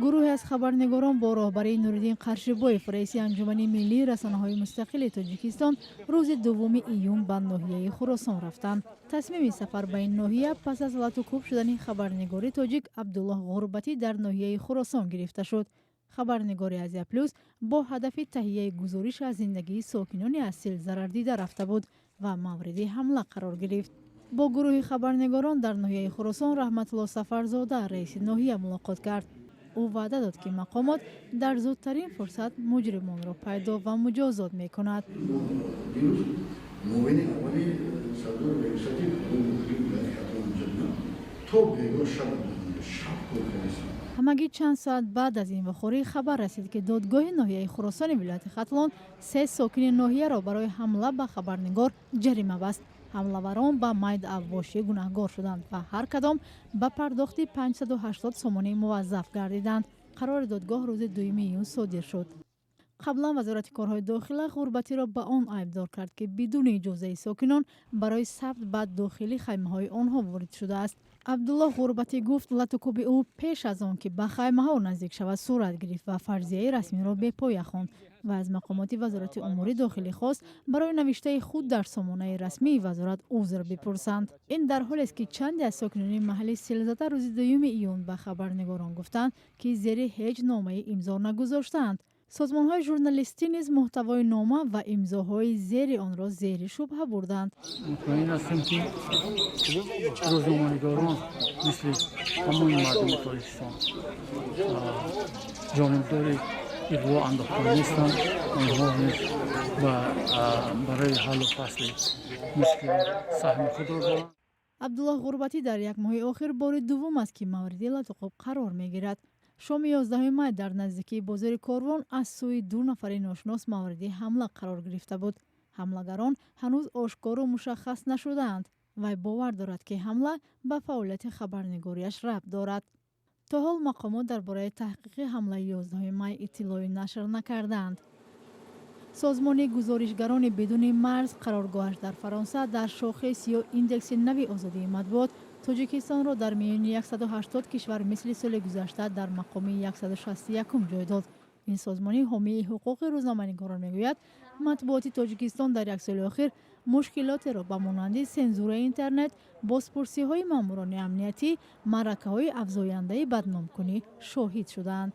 Гурӯҳе аз хабарнигорон бо роҳбарии Нуриддин Қаршибоев, раиси Анҷумани миллии расонаҳои мустақили Тоҷикистон, рӯзи 2 июн ба ноҳияи Хуросон рафтанд. Тасмими сафар ба ин ноҳия пас аз латукӯб шудани хабарнигори тоҷик Абдуллоҳ Ғурбатӣ дар ноҳияи Хуросон гирифта шуд. Хабарнигори «Азия Плюс» бо ҳадафи таҳияи гузориш аз зиндагии сокинони аз сел зарардида рафта буд ва мавриди ҳамла қарор гирифт. Бо гурӯҳи хабарнигорон дар ноҳияи Хуросон Раҳматулло Сафарзода, раиси ноҳия, мулоқот кард. Ӯ ваъда дод, ки мақомот дар зудтарин фурсат муҷримонро пайдо ва муҷозот мекунад. Дирӯз муовини аввали сардори раёсати вилояти Хатлон инҷа будам, то бегоҳ шаб шаб кор кардастам. Ҳамагӣ чанд соат баъд аз ин вохӯрӣ хабар расид, ки додгоҳи ноҳияи Хуросони вилояти Хатлон се сокини ноҳияро барои ҳамла ба хабарнигор ҷарима баст. Ҳамлаварон ба майда авбошӣ гунаҳгор шуданд ва ҳар кадом ба пардохти 580 сомонӣ муваззаф гардиданд. Қарори додгоҳ рӯзи 2 июн содир шуд. Қаблан Вазорати корҳои дохила Ғурбатиро ба он айбдор кард, ки бидуни иҷозаи сокинон барои сабт ба дохили хаймаҳои онҳо ворид шудааст. Абдуллоҳ Ғурбатӣ гуфт, латукӯби ӯ пеш аз он ки ба хаймаҳо наздик шавад, сурат гирифт ва фарзияи расмиро бепоя хонд ва аз мақомоти Вазорати умури дохилӣ хост, барои навиштаи худ дар сомонаи расмии вазорат узр бипурсанд. Ин дар ҳолест, ки чанде аз сокинони маҳалли селзада рӯзи 2 июн ба хабарнигорон гуфтанд, ки зери ҳеҷ номае имзо нагузоштаанд. Созмонҳои журналистӣ низ муҳтавои нома ва имзоҳои зери онро зери шубҳа бурданд. Мутмаин ҳастем, ки рӯзноманигорон мисли тамоми мардуми Тоҷикистон ҷонибдори иғво андохтан нестанд. Онҳо низ барои ҳаллу фасли мушкили саҳми худро доранд. Абдуллоҳ Ғурбатӣ дар як моҳи охир бори дуввум аст, ки мавриди латукӯб қарор мегирад. Шоми 11 май дар наздикии бозори Корвон аз сӯи ду нафари ношинос мавриди ҳамла қарор гирифта буд. Ҳамлагарон ҳанӯз ошкору мушаххас нашудаанд. Вай бовар дорад, ки ҳамла ба фаъолияти хабарнигориаш рабт дорад. То ҳол мақомот дар бораи таҳқиқи ҳамлаи 11 май иттилоӣ нашр накардаанд. Созмони «Гузоришгарони бидуни марз», қароргоҳаш дар Фаронса, дар шохис ё индекси нави озодии матбуот Тоҷикистонро дар миёни 180 кишвар мисли соли гузашта дар мақоми 161 ҷой дод. Ин созмони ҳомии ҳуқуқи рӯзноманигорон мегӯяд, матбуоти Тоҷикистон дар як соли охир мушкилотеро ба монанди сензураи интернет, бозпурсиҳои маъмурони амниятӣ, маъракаҳои афзояндаи бадномкунӣ шоҳид шудаанд.